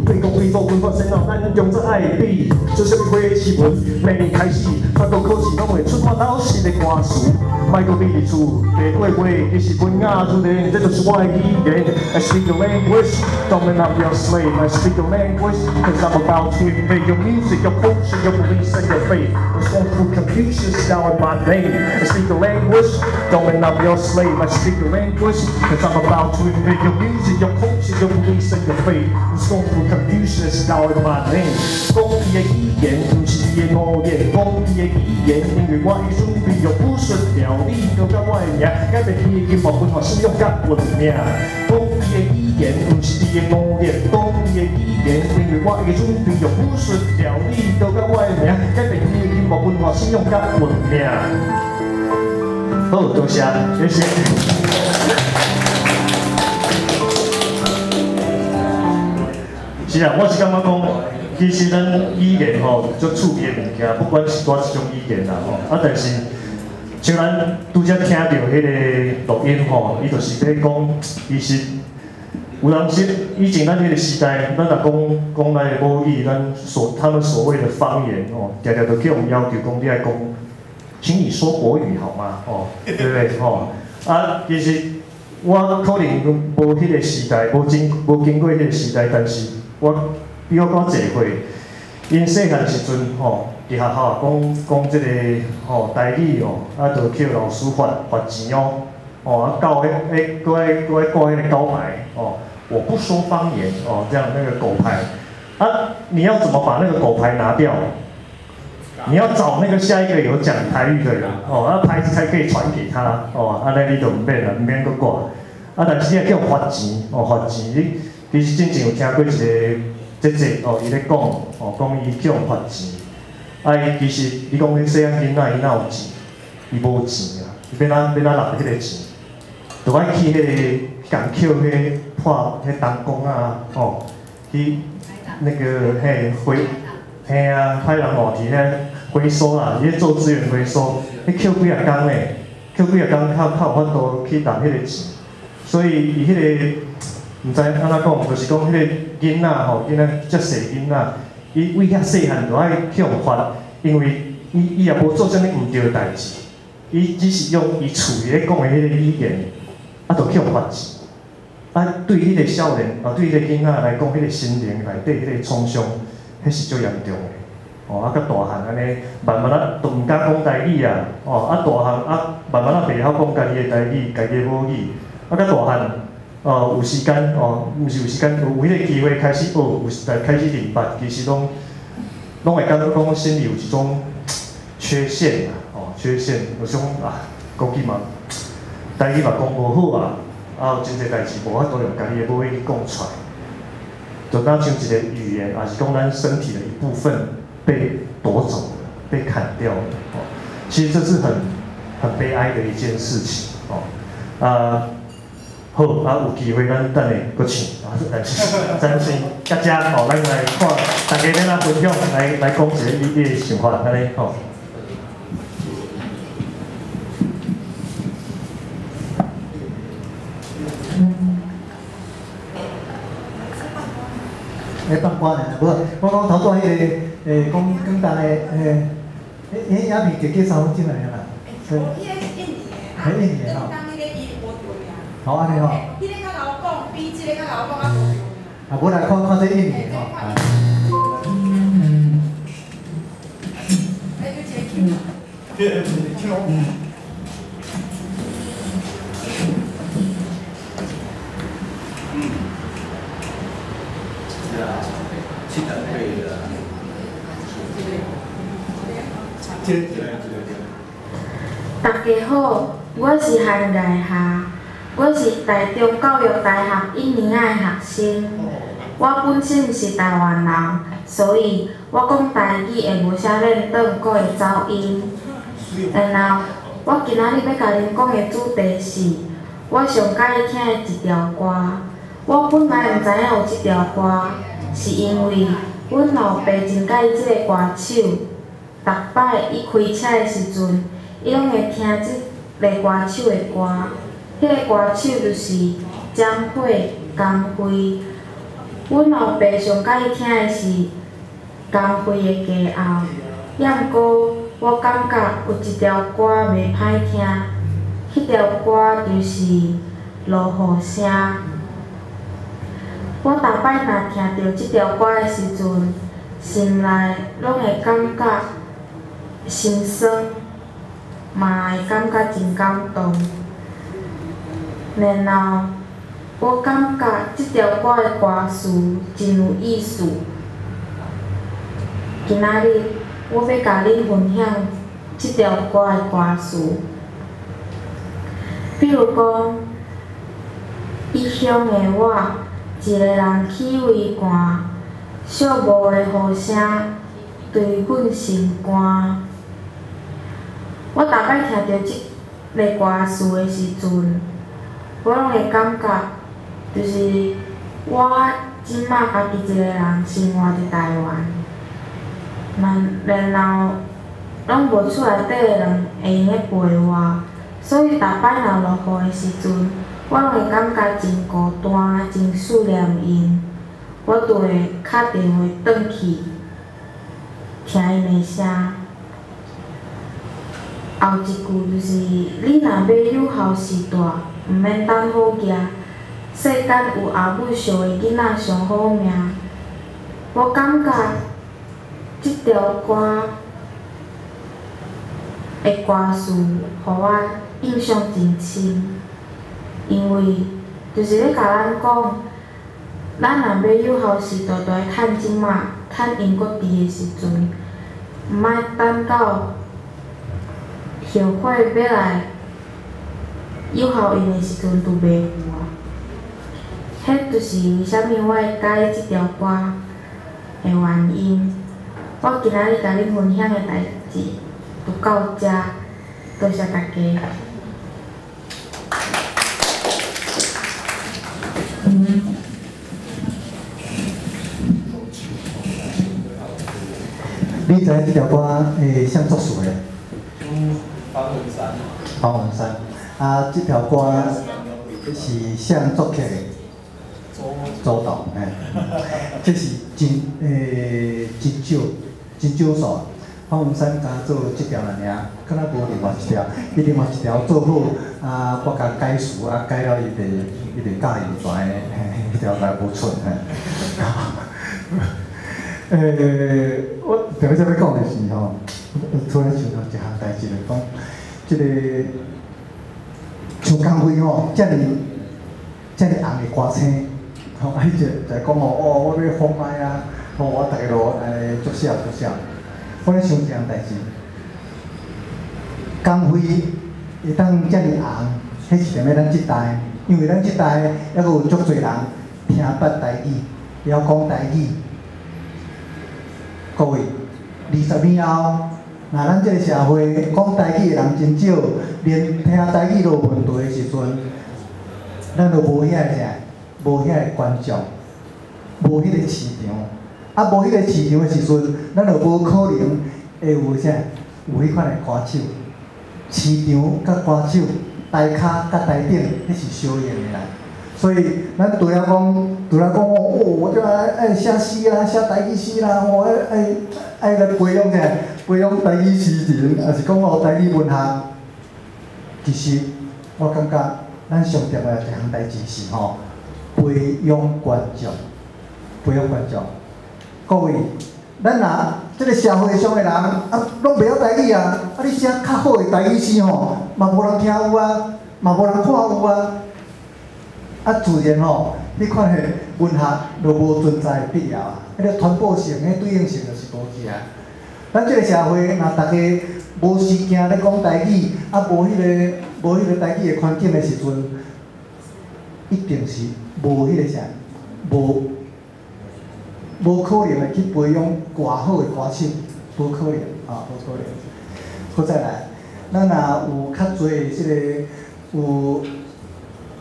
几公里做文化洗脑，咱中做爱比，做啥物花诗文，明年开始，法国考试拢会出满老实的歌词。莫阁秘伫厝，白话话其实文雅自然，这就是我的语言。I speak your language, don't mean I'm your slave. I speak your language, 'cause I'm about to invade your music, your culture, your beliefs and your faith. It's Kung Fu Confucius now in my name. I speak your language, don't mean I'm your slave. I speak your language, 'cause I'm about to invade your music, your culture, your beliefs and your faith. It's Kung Fu Confucius now in my name. 讲伊的語言，毋是伊的語言，講伊的語言，因為我已準備用武術料理，閣佮我的名，改變伊的音樂文化信仰佮文明。講伊的語言，毋是伊的語言，講伊的語言，因為我已準備用武術料理，閣佮我的名，改變伊的音樂文化信仰佮文明。好，多謝，謝謝。是啊，我是感覺講，其實咱語言吼，足趣味的物件，不管是佗一種語言啦吼，啊，但是像咱拄才聽著彼个錄音吼，伊就是咧講，其實有當時以前咱彼个時代，咱若講講咱的母語，咱所他們所謂的方言吼，定定就去予要求講你愛講，請你說國語好嗎？吼，對不對？吼，啊，其實我可能無彼个時代，無經過彼个時代，但是我比我較濟歲，𪜶細漢時陣吼，佇學校講講這個吼台語哦，啊，就去予老師罰罰錢哦，哦啊，到彼彼閣愛閣愛掛彼个狗牌哦，我不說方言哦，這樣那個狗牌，啊，你要怎麼把那個狗牌拿掉？你要找那個下一個有講台語的人哦，啊牌子才可以傳給他哦，按呢你就毋免啦，毋免閣掛。啊，但是你若去予罰錢哦，罰錢你其實進前有聽過一個姐姐哦，伊咧講哦，講伊去予罰錢，啊伊其實你講彼細漢囡仔伊哪有錢？伊無錢啊，伊欲怎欲怎納彼个錢？就愛去彼个共抾彼破彼銅管仔吼，去那個嘿回嘿啊，歹人換去遐回收啦，伊咧做資源回收，彼抾幾若工呢？抾幾若工較較有法度去納彼个錢，所以伊彼个毋知按怎講，就是講彼个囡仔吼，囡仔遮細囡仔，伊為遐細漢就愛去予罰，因為伊也無做啥物毋對的代誌，伊只是用伊厝裡咧講的彼個語言，啊，就去予罰錢。啊，對彼個少年，啊，對彼個囡仔來講，彼個心靈內底彼個創傷，彼是足嚴重的。哦，啊，佮大漢按呢，慢慢仔都毋敢講台語啊，哦，啊，大漢啊，慢慢仔袂曉講家己的台語，家己的母語，啊，佮大漢，哦，有時間哦，毋是有時間，有彼個機會開始學，有時代開始明白，其實攏攏會感覺講心裡有一種缺陷啊，哦，缺陷，有種啊，國語嘛，台語嘛講無好啊，啊，有真濟代誌無法度用家己的母語去講出來，就若像一個語言，抑是講咱身體的一部分被奪走了，被砍掉了，哦，其實這是很悲哀的一件事情，哦，啊。好，啊，有機會咱等下閣唱，啊，但是咱先到遮吼，咱來看大家欲按怎分享，來講一下你的想法，按呢吼。咧放歌爾，無，我講頭拄彼个，講廣東的，彼影片加3分鐘爾啦。無，彼个是印尼的。係印尼的吼。好，按呢吼。彼个較𠢕講，比這个較𠢕講較無重要。啊，無來看看這印尼的吼。哎，有一个唱。對，唱。大家好，我是韓麗霞，我是台中教育大學一年仔的學生。我本身毋是台灣人，所以我講台語會無啥輪轉，閣會走音。然後，我今仔日欲共恁講的主題是，我上喜歡聽的一條歌。我本來毋知影有這條歌，是因為阮老爸真喜歡這个歌手。逐擺伊開車的時陣，伊攏會聽這个歌手的歌。彼个歌手就是江蕙、江蕙。我阮老爸上佮意聽的是江蕙的歌喉，也毋過我感覺有一條歌袂歹聽，彼條歌就是《落雨聲》。我逐擺若聽著這條歌的時陣，心內攏會感覺心酸，嘛會感覺真感動。然後，我感覺這條歌的歌詞真有意思。今仔日我欲共恁分享這條歌的歌詞，比如講，異鄉的我，一个人去畏寒，寂寞的雨聲對阮心肝。我逐擺聽著這个歌詞的時陣，我攏會感覺，就是我這馬家己一个人生活佇台灣，然後攏無厝內底的人會用得陪我，所以逐擺若落雨的時陣，我攏會感覺真孤單，真思念𪜶。我就會敲電話轉去，聽𪜶的聲。後一句就是：你若欲有效序大，毋免等好額。世間有阿母惜的囡仔上好命。我感覺這條歌的歌詞，予我印象真深，因為就是咧共咱講，咱若欲有效序大，就愛趁這馬，趁𪜶閣佇的時陣，毋愛等到後悔欲來有效𪜶的時陣，就袂有啊。彼就是為啥物我會佮意這條歌的原因。我今仔日共恁分享的代誌就到遮，多謝大家。你知影這條歌誰作詞的？方文山。方文山。啊，這條歌是誰作曲的？周董，嘿，這是真少，真少數。方文山敢做這條爾，敢若無另外一條，伊另外一條做好，啊，我共改詞，啊，改了伊袂佮意，就按呢，彼條才無出，嘿。我特別欲講的是吼，突然想到一項代誌，就是講，這个像江蕙吼，遮爾遮爾紅的歌星，吼，啊，伊就就講吼，哦，我欲封麥啊，吼，我逐个路按呢足痟足痟。我咧想一項代誌，江蕙會當遮爾紅，彼是踮咧咱這代，因為咱這代猶閣有足濟人聽捌台語，會曉講台語。各位，20年後，若咱這个社會講台語的人真少，連聽台語都有問題的時陣，咱就無遐个啥，無遐个觀眾，無彼個市場，啊，無彼個市場的時陣，咱就無可能會有啥，有彼款的歌手。市場佮歌手，台跤佮台頂，彼是相應的啦。所以，咱除了講，哦，我這愛寫詩啦，寫台語詩啦，哦，愛來培養啥，培養台語詩人，抑是講哦台語文學。其實，我感覺咱上重要一項代誌是吼，培養觀眾，培養觀眾。各位，咱若這个社會上的人啊，攏袂曉台語啊，啊你寫較好的台語詩吼，嘛無人聽有啊，嘛無人看有啊。啊，自然吼，彼款的文學就無存在的必要啊。彼个傳播性、彼對應性就是無去啊。咱這个社會若逐家無時間咧講台語，啊，無彼個台語的環境的時陣，一定是無彼個啥，無可能會去培養偌好的歌手，無可能啊，無可能。閣再來，咱若有較濟這个有。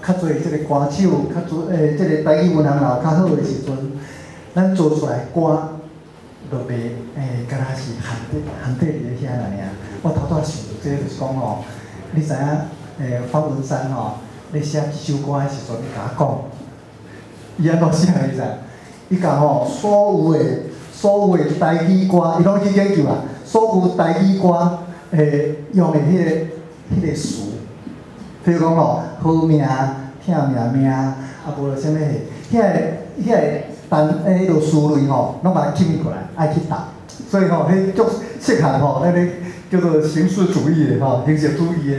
較濟這个歌手，較濟這个台語文學若有較好的時陣，咱做出來歌就袂敢若是限制佇咧遐爾爾。我頭拄仔想著這個就是講吼，你知影方文山吼，咧寫這首歌的時陣，伊共我講，伊按怎寫你知？伊共吼所有的台語歌，伊攏去研究啊，所有台語歌用的彼個詞，比如講吼，好命、疼命命，啊無就啥物彼個單彼落詞類吼，攏共吸過來，愛去鬥。所以吼，彼足適合吼，咱個叫做形式主義的吼，形式主義的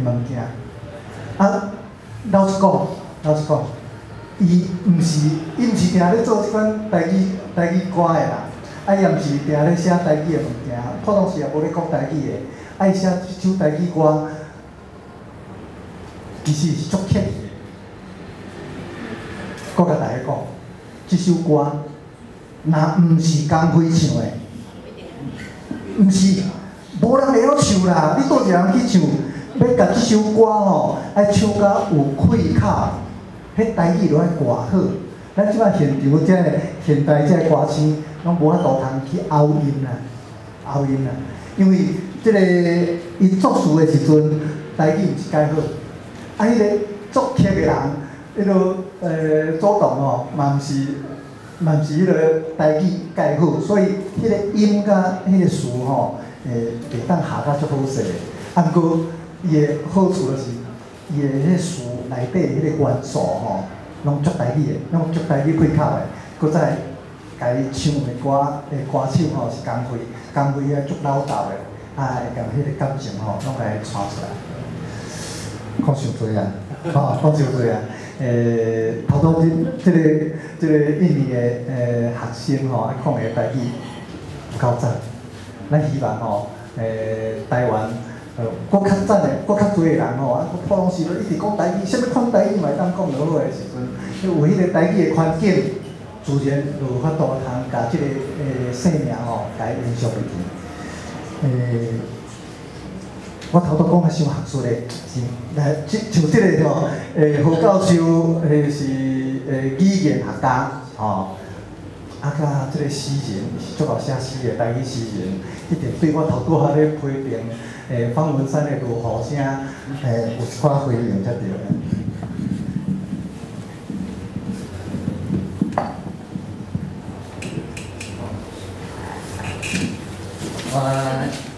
物件。啊，老實講，伊毋是定咧做這款台語歌的啦，啊，伊也毋是定咧寫台語的物件，普通時也無咧講台語的，啊，伊寫這首台語歌，其實是足刻意的。閣共大家講，這首歌若毋是江輝唱的，毋是，無人會曉唱啦。你佗一個人去唱，欲共這首歌吼，愛唱甲有氣口，彼台語著愛偌好。咱這擺現場這个現代這个歌星，攏無法度通去拗音啦，拗音啦。因為這个伊作詞的時陣，台語毋是蓋好，啊，彼個作曲的人，彼個主動吼，嘛毋是彼個台語蓋好，所以彼個音佮彼個詞吼，袂當合甲足好勢。啊，毋過伊的好處就是，伊的彼個詞內底彼個元素吼，攏足台語的，攏足台語配口的，閣再共伊唱的歌的歌手吼是江輝，江輝啊足老道的，啊會共彼個感情吼攏共伊帶出來。講傷濟啊，吼，講傷濟啊。頭拄這個印尼的學生吼，講的台語有夠讚。咱希望吼，台灣閣較讚的，閣較濟的人吼，啊，普通時一直講台語，啥物款台語嘛會當講落好的時陣，有彼個台語的環境，自然就有法度通共這個生命吼，共伊延續落去。我頭拄講較傷學術的，是來，像這個吼，何教授是語言學家吼，啊，佮這個詩人是足𠢕寫詩的台語詩人，一定對我頭拄仔咧批評方文山的落雨聲，有一寡回應才對。我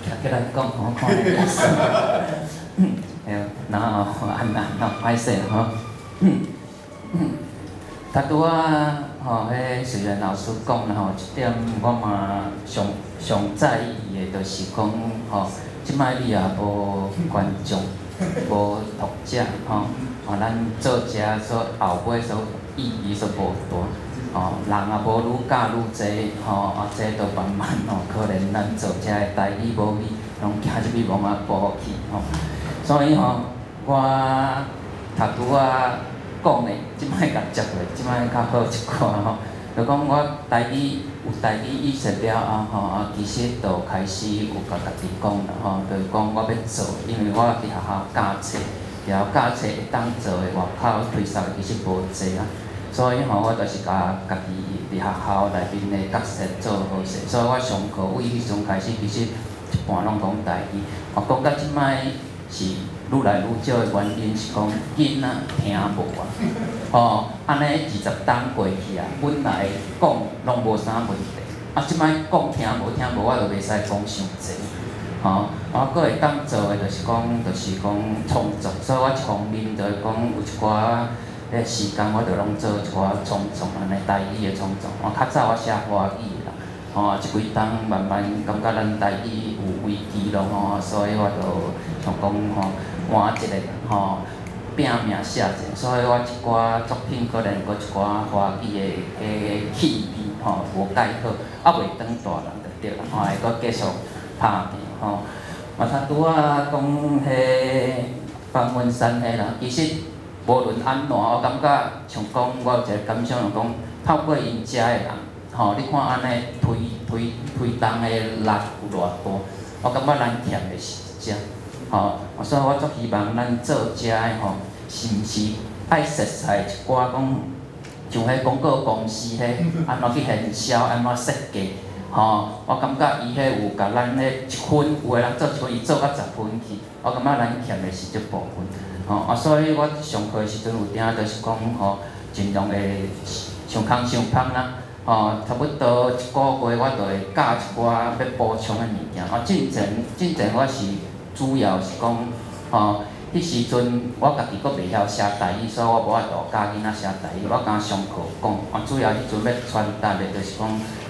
徛起來講吼，看下意思。對，然後按按歹勢吼。頭拄仔吼，彼雖然老師講啦吼，這點我嘛上上在意的，就是講吼，這擺你也無觀眾，無讀者吼，吼咱作者所後尾所意義所無大，吼，人也無愈教愈濟，吼，啊，這都慢慢吼，可能咱作者的台語母語攏行入去墓仔埔去吼，所以吼，我頭拄仔講的，這擺共接落，這擺較好一寡吼。就講我台語有台語意識了後吼，啊，其實就開始有共家己講啦吼，就是講我欲做，因為我佇學校教冊，學校教冊會當做的外口推銷的其實無濟啊，所以吼，我就是共家己佇學校內面的角色做好勢，所以我上課為彼時陣開始，其實一半攏講台語，我講到這擺是愈來愈少的原因是講囡仔聽無啊，吼，按呢20冬過去啊，本來講攏無啥問題，啊，這擺講聽無聽無，我就袂使講傷濟，吼，我閣會當做的就是講創作，所以我一方面就是講有一寡時間，我就攏做一寡創作按呢，台語的創作。我較早我寫華語啦，吼，這幾冬慢慢感覺咱台語有危機咯吼，所以我就想講吼，換一個吼，拼命寫者，所以我一寡作品可能閣一寡華語的彼個氣味吼無蓋好，猶未長大人就對啦，吼，會閣繼續拍拼吼。啊，頭拄仔講彼方文山彼啦，其實無論按怎，我感覺像講我有一個感想，就講透過𪜶遮的人，吼，你看按呢推推推動的力有偌大，我感覺咱欠的是這，吼，所以我足希望咱做遮的吼，是毋是愛熟似一寡講，像彼廣告公司彼按怎去行銷，按怎設計，吼，我感覺伊彼有共咱彼一分，有的人做一分，伊做到10分去，我感覺咱欠的是這部分，吼，啊，所以我上課的時陣有當就是講吼，盡量會。像上空傷芳啦，吼，差不多一个月我就會教一寡欲補充的物件。啊，進前我是主要是講，吼，彼時陣我家己閣袂曉寫台語，所以我無法度教囡仔寫台語，我敢上課講。啊，主要彼陣欲傳達的就是講，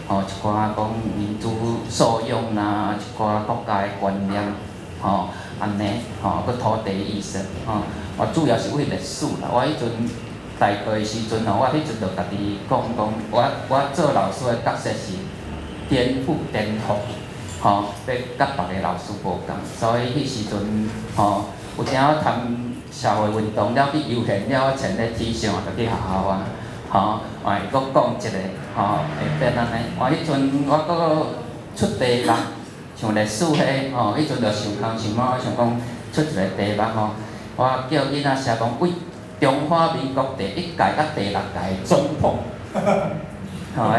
吼，一寡講民族素養啦，一寡國家的觀念，吼，按呢，吼，閣土地意識，吼，我主要是為歷史啦。我彼陣代課的時陣吼，我彼陣就家己講講，我做老師的角色是顛覆顛覆，吼，欲佮別个老師無仝，所以彼時陣吼，有當我談社會運動了去遊行了，我穿咧 T 恤就去學校啊，吼，會閣講一下，吼，會變按呢。我彼陣我閣出題目，像歷史彼吼，彼陣就想空想某，想講出一个題目吼，我叫囡仔寫講為中華民國第一屆佮第六屆總統，吼，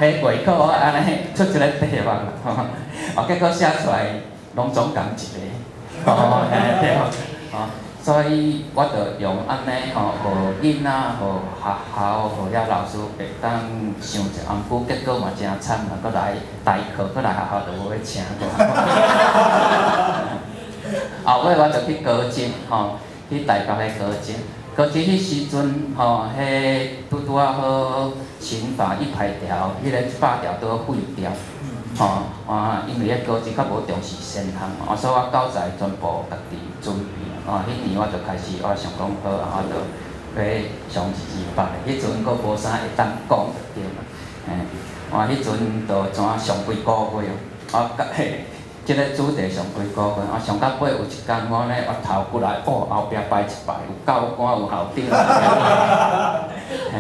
彼月考我按呢出一个題目，吼，哦，結果寫出來攏總仝一个，吼，嘿對，吼，所以我就用按呢吼，予囡仔、予學校、予遐老師會當想一下，毋過結果嘛誠慘啦，閣來代課，閣來學校就無欲請我。後尾我就去高職，吼，去台北的高職。高職彼時陣，吼，彼拄拄仔好刑法100條，彼个100條拄好廢掉，吼，啊，因為彼高職較無重視先項，啊，所以我教材全部家己準備，啊，彼年我就開始，我想講好啊，我就欲上228的，彼陣閣無啥會當講就對啦，嘿，我彼陣就怎上幾個月，啊，佮彼這个主題上幾個月，啊，上到尾有一工我咧，我頭骨來，哦，後壁排一排有教官有校長，嘿，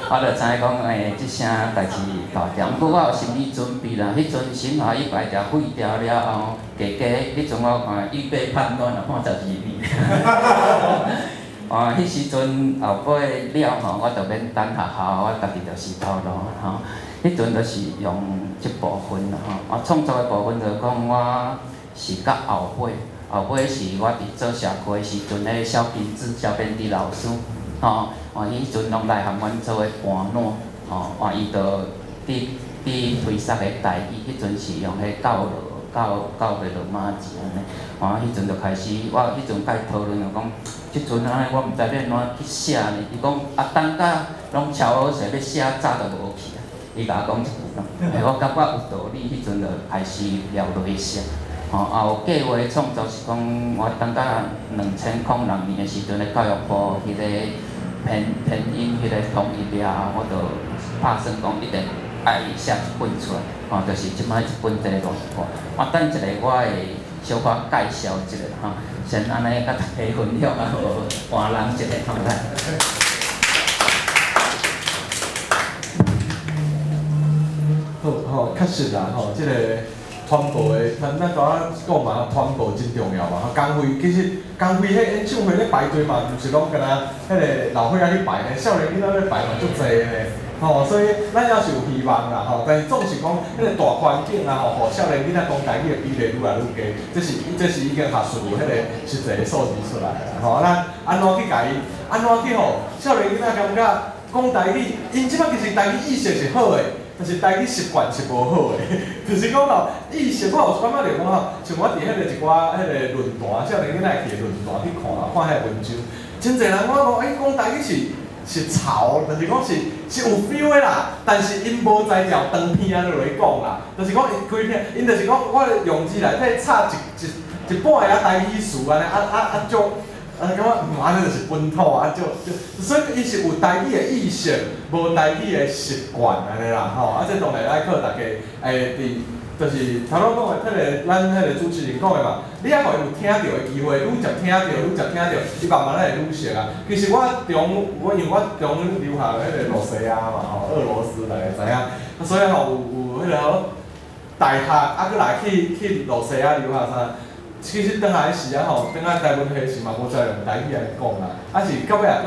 我就知影講，欸，這聲代誌大條。毋過我有心理準備啦，彼陣刑法100條廢掉了後，加加彼陣我看預備叛亂啊，判12年。啊，彼時陣後尾了吼，我就免等學校，我家己就是頭路吼。彼陣就是用這部分啦吼，我創作的部分就是講我是佮後尾，後尾是我佇做社區的時陣，彼個蕭金子、蕭編治老師，吼，啊，彼陣攏來予阮做伙盤撋，吼，啊，伊就佇推捒的台語，彼陣是用彼教羅、教個羅馬字按呢，啊，彼陣就開始，我彼陣佮伊討論就講，這陣按呢我毋知欲按怎去寫呢，伊講啊等甲攏抄好勢，欲寫早就無去啊。伊共我講這句啦，欸，我感覺有道理，彼陣就開始了落去寫，吼，啊有計劃創作是講，我等甲2006年的時陣咧，教育部彼個編音彼個統一了後，我就拍算講一定愛寫一本出來，吼，就是這擺這本這个路看。我等一下我會小可介紹一下吼，先按呢佮大家分享啊，予換人一下吼來。好吼，確實啦吼，這個傳播的，咱拄仔講嘛，傳播真重要嘛。工會其實工會彼演唱會咧排隊嘛，毋是攏敢若彼個老歲仔去排呢，少年囡仔咧排嘛足濟的呢。吼，所以咱猶是有希望啦吼。但是總是講彼個大環境啊吼，予少年囡仔講台語的比例愈來愈低，這是已經學術有彼個實際的數字出來啦。吼，咱按怎去共伊？按怎去予少年囡仔感覺講台語？𪜶這擺其實台語意識是好的。但是台語習慣是無好的，就是講吼，意識我有感覺著講吼，像我佇彼個一寡彼個論壇，少年囡仔會去的論壇去看，看彼個文章，真濟人我講，欸，講台語是潮，就是講是有 feel 的啦，但是𪜶無才調長篇按呢落去講啦，就是講伊規篇，𪜶就是講我用字內底插一半个台語詞按呢，足。啊，感覺毋按呢就是本土啊，就，所以伊是有台語的意識，無台語的習慣按呢啦，吼，啊，這當然愛靠大家，欸，佇就是頭拄講的，彼個咱彼個主持人講的嘛，你愛予伊有聽著的機會，愈捷聽著，愈捷聽著，伊慢慢仔會愈熟啊。其實我中，我因為我中留學彼個羅西亞嘛，吼，俄羅斯大家知影，所以吼有彼個吼大學啊，閣來去羅西亞留學啥。其實轉來時啊吼，轉來台灣彼時嘛無再用台語來講啦，啊是到尾啊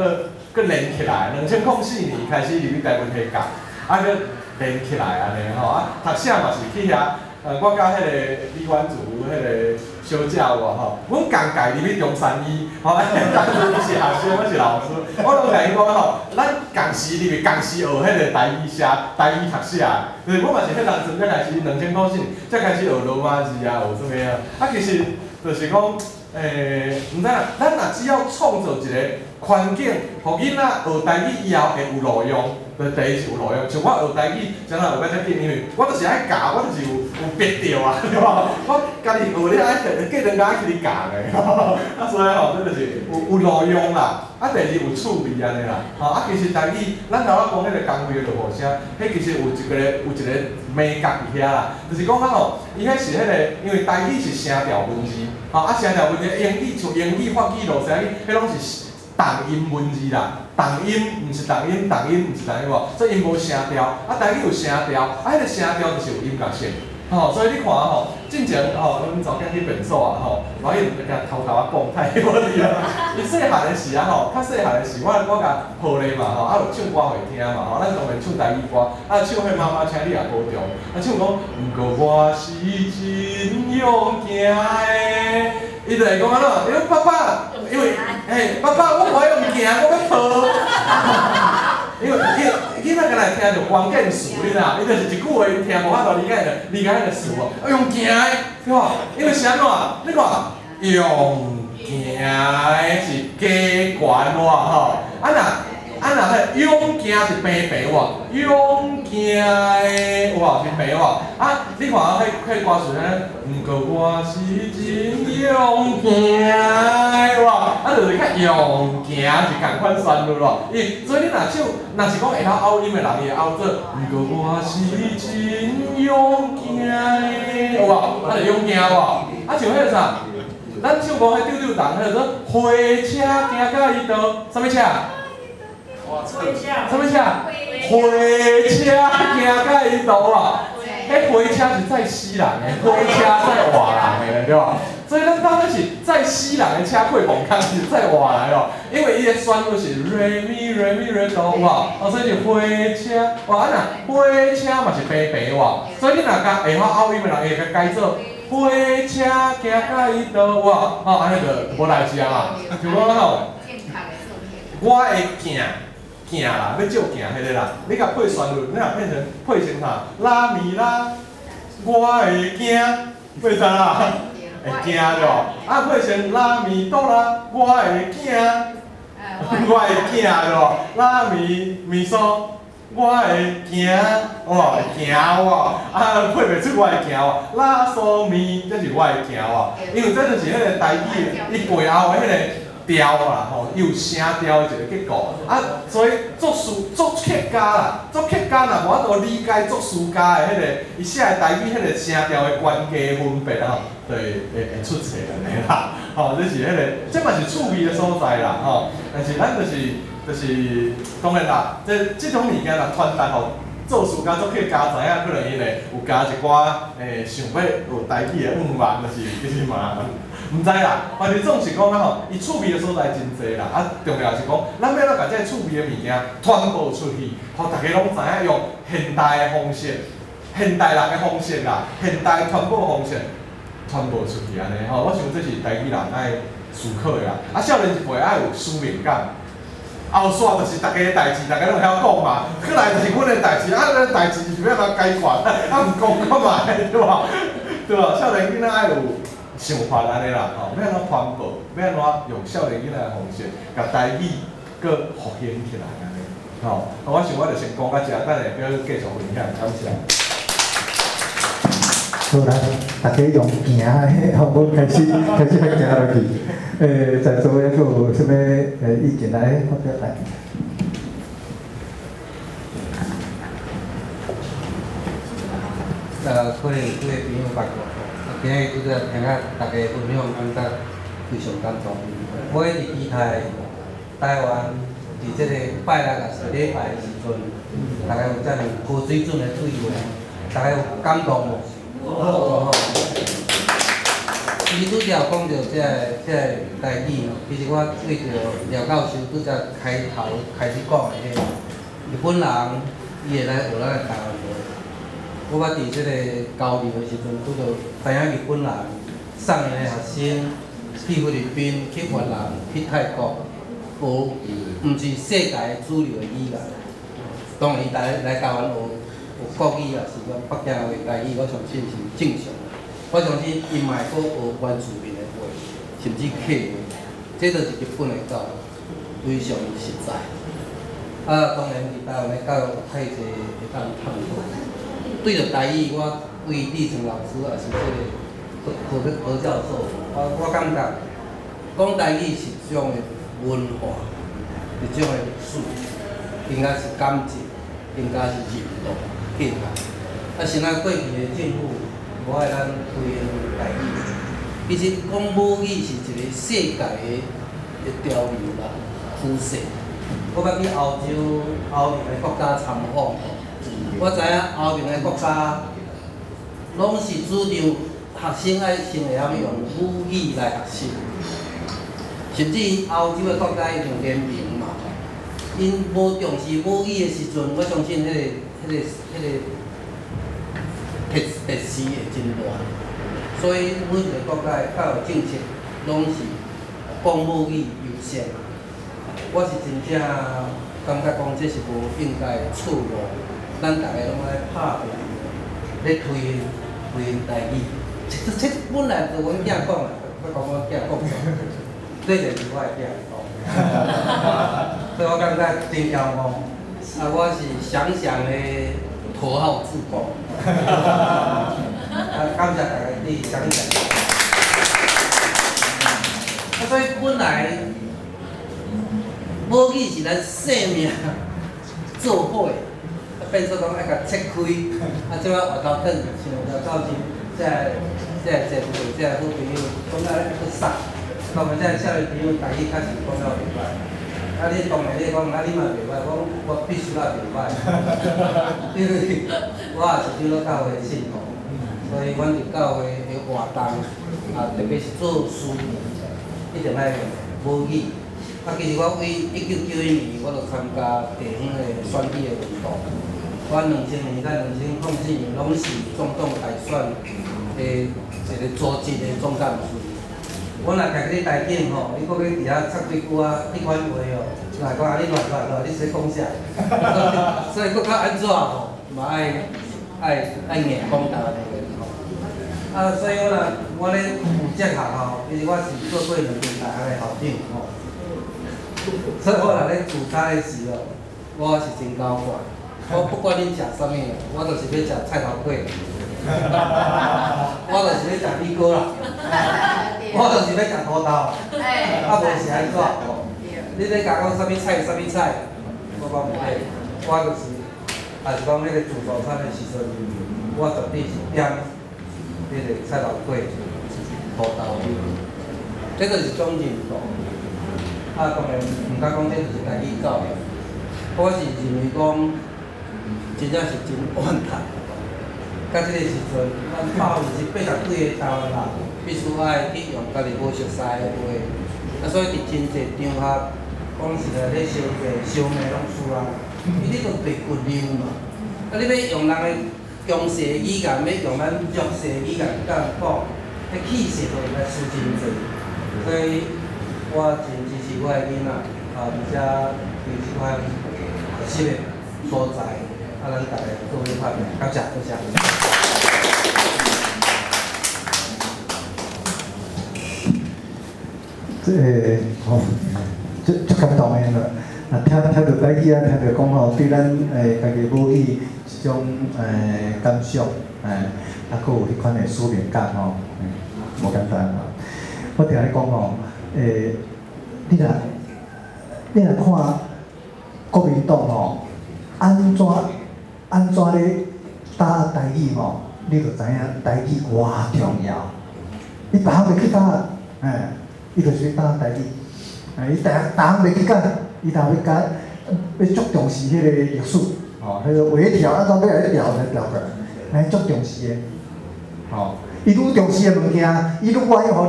閣連起來，2004年開始入去台灣系教，啊閣連起來按呢吼，啊讀寫嘛是去遐，我佮彼个李婉如彼个小姐有无吼？阮仝届入去中山医，吼，当初伊是学生，我是老师，我拢共伊讲吼，咱仝时入去，仝时学彼个台语写、台语读写，就是我嘛是彼当阵才开始2004年才开始学罗马字啊，学啥物啊？啊，其实就是讲，毋知啦，咱若只要创造一个环境，予囡仔学台语以后会有路用，就第一是有路用。像我学台语，怎若学甲遮紧，因为我就是爱教，我就是有逼著啊，对无？我家己学了爱过两工爱去教的，啊，所以吼，这就是有路用啦。啊，第二有趣味按呢啦，吼啊，其实台语，咱头仔讲彼个工会的落雨声，彼其实有一个眉角伫遐啦，就是讲啊吼，伊彼是彼个，因为台语是声调文字，吼啊声调文字，英语像英语、法语、罗西语，彼拢是同音文字啦，同音毋是同音，同音毋是同音无，所以𪜶无声调，啊台语有声调，啊彼个声调就是有音乐性。吼，所以你看吼，进前吼，阮查某囝去便所啊吼，我伊毋共偷偷仔讲，太无伫啊。伊细汉的时啊吼，较细汉的时，我共抱咧嘛吼，啊有唱歌予伊听嘛吼，咱当然唱台语歌，啊唱彼妈妈请你也保重，啊唱讲，毋过我是真勇行的，伊就会讲按怎？伊讲爸爸，因为嘿，爸爸，我无爱用行，我欲抱。因为伊囡仔敢若听著关键词，你知影？伊就是一句话，伊听无法度理解彼个词无？啊用行的，对无？因为是按怎？你看，用行的是加悬无吼？啊若彼勇行是平平无？勇行的有无是平无？啊，你看啊，彼歌词呢？毋过我是真勇行的，有无？啊，就是较勇行是仝款旋律咯。伊所以你若唱，若是讲会晓拗音的人，伊会拗做。毋过我是真勇行的，有无？啊，就勇行无？啊，像彼个啥？咱唱歌彼丢丢动，彼个说火车行甲伊倒，啥物车？啥物车？火车行甲伊倒啊！彼火车是载死人的，火车载活人的，对无？所以咱到底是载死人的车过磅空，是载活人的哦。因为伊的旋律是瑞咪瑞咪瑞哆，有无？哦，所以是火车，哇，啊若火车嘛是平平哇，所以你若共会晓拗音的人，会共改做火车行甲伊倒，有无？哦，按呢就无代志啊嘛。像讲吼，我的镜。镜啦，欲照镜彼个啦，你共配旋律，你若变成配成啥？拉咪拉，我会惊，配啥啦？会惊对无？啊，配成拉咪哆啦，我会惊，我会惊对无？拉咪咪嗦，我会行，哦，会行无？啊，配袂出我会行无？拉嗦咪，这是我会行无？因为这就是彼个台语，伊背后的彼个调啦，吼，伊有声调的一个结构，啊，所以作词作曲家啦，作曲家若无法度理解作词家的彼个，伊写的台语彼个声调的悬低分别吼，就会出错按呢啦，吼，这是彼个，这嘛是趣味的所在啦，吼，但是咱就是当然啦，这种物件若传达予作词家、作曲家知影，可能伊会有加一寡想欲学台语的愿望，就是其实嘛。毋知啦，反正总是讲啊吼，伊趣味的所在真济啦，啊，重要是讲，咱欲按怎共这个趣味的物件传播出去，予大家拢知影用现代的方式、现代人的方式啦，现代传播方式传播出去按呢吼。我想这是台语人爱思考的啦。啊，少年一辈爱有使命感。后续就是大家的代志，大家拢会晓讲嘛。过来就是阮的代志，啊，咱代志是欲按怎解决？啊，毋讲看觅，对无？对无？少年囡仔爱有想法按呢啦，吼，欲按怎传播，欲按怎用少年囡仔的方式，共台语阁复兴起来按呢，吼。我想我就先讲到遮，等下阁继续分享，感谢。好来，大家用行的，吼，无开始欲行落去。在座犹阁有啥物意见来发表来？可能有几个朋友捌过，啊，今日拄才听甲大家分享，感觉非常感动。我一直期待台湾伫这个拜六抑是礼拜的时阵，大家有遮尔高水准的对话，大家有感动无？有吼。其实拄才有讲著这个台语吼，其实我对著廖教授拄才开头开始讲的彼，日本人伊会来学咱的台湾话，我捌伫这个交流的时阵，拄著知影日本人送𪜶的学生去菲律宾、去越南、去泰国学，毋是世界主流的语言。当然，伊来来台湾学学国语，也是讲北京话、台语，我相信是正常的。我相信𪜶嘛会阁学原住民的话，甚至客话，这就是日本的教育非常实在。啊，当然伫台湾的教育有太济会当探讨。对著台语，我对立成老师，也是这个何何何教授，我感觉讲台语是一种的文化，一种的历史，应该是感情，应该是认同价值。啊，现在过去的政府无爱咱推行台语，其实讲母语是一个世界的潮流啦，趋势。我捌去欧洲、欧盟的国家参访，我知影欧盟的国家拢是主张学生爱先会晓用母语来学习，甚至欧洲的国家已经联盟嘛，𪜶无重视母语的时阵，我相信彼个特势会真大。所以每一个国家的教育政策拢是讲母语优先。我是真正感觉讲这是无应该的错误，咱逐个拢爱拍拼，咧推行推行台语。这本来就阮囝讲的，我讲阮囝讲错，这就是我的囝讲。所以我感觉真骄傲。啊，我是想想的头号志工。啊，感谢大家对想想。啊，所以本来母语是咱生命做伙的，啊，变做讲爱共切开，啊，这摆活头转，像廖教授这个前辈，这个好朋友，讲啊去送，当然这个少年朋友台语确实讲了袂歹，啊，你当然你讲啊，你嘛袂歹，我讲我必须要袂歹，因为我也是长老教会的信徒，所以阮伫教会的活动，啊，特别是做事，一定爱用母语。啊，其实我为1991年，我就参加地方的选举的运动。我2000年到2004年，拢是总统大选的一个组织的总干事。我若徛伫台顶吼，你阁欲伫遐插几句啊，彼款话哦，就会讲啊，你乱乱乱，你是咧讲啥？所以阁较按怎吼，嘛爱爱爱硬讲台湾话吼。啊，所以我若我咧负责学校，其实我是做过两间大学的校长吼。所以我若咧聚餐的时候，我是真搞怪。我不管恁食啥物，我就是欲食菜头粿，我就是欲食米糕啦，我就是欲食土豆，啊无是按怎吼？你咧共我讲啥物菜啥物菜，我讲毋会，我就是，也是讲彼个自助餐的时阵，我绝对是点彼个菜头粿、土豆，这就是一种认同。啊，当然毋敢讲这就是台语教育，我是认为讲，真正是真怨叹。到这个时阵，咱80%几个台湾人必须爱去用家己无熟似的话，啊，所以伫真济场合，讲实在咧相济相骂拢输人，伊你都白骨溜嘛。啊，你欲用人的强势语言，欲用咱弱势语言共人讲，彼气势就会来输真济。所以我真支持我的囡仔，啊，而且伫这款学习的所在，啊，咱逐家做伙拍拼，感谢，多谢。这个吼，足足感动的啦！啊，听听著台语啊，听著讲吼，对咱家己母语一种感想，啊，阁有彼款的使命感吼，无简单吼。我定咧讲吼，你若看国民党吼，按怎按怎咧打台语吼，你就知影台语偌重要。伊别项袂去打，伊就是咧打台语，伊逐逐项袂去讲，伊若欲讲，欲足重视彼个历史，吼，彼个微调，按怎欲来调来调过来，安呢足重视的，吼，伊愈重视的物件，伊愈愿意予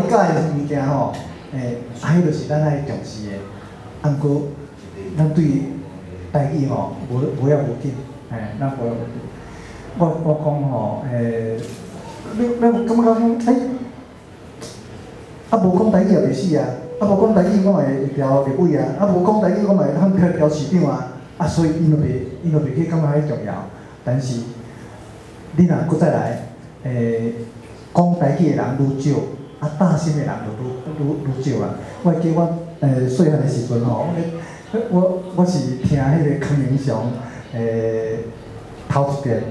你教的物件吼，啊，彼就是咱爱重视的。啊，毋过咱对台语吼，无无遐无紧，咱无遐无紧。我講吼，你有感覺講，啊無講台語也袂死啊，啊無講台語我嘛會調立委啊，啊無講台語我嘛會通調市長啊，啊所以𪜶就袂去感覺彼重要。但是你若閣再來，講台語的人愈少，啊擔心的人就愈愈少啊。我會記我細漢的時陣吼，我是聽彼個康寧祥頭一遍。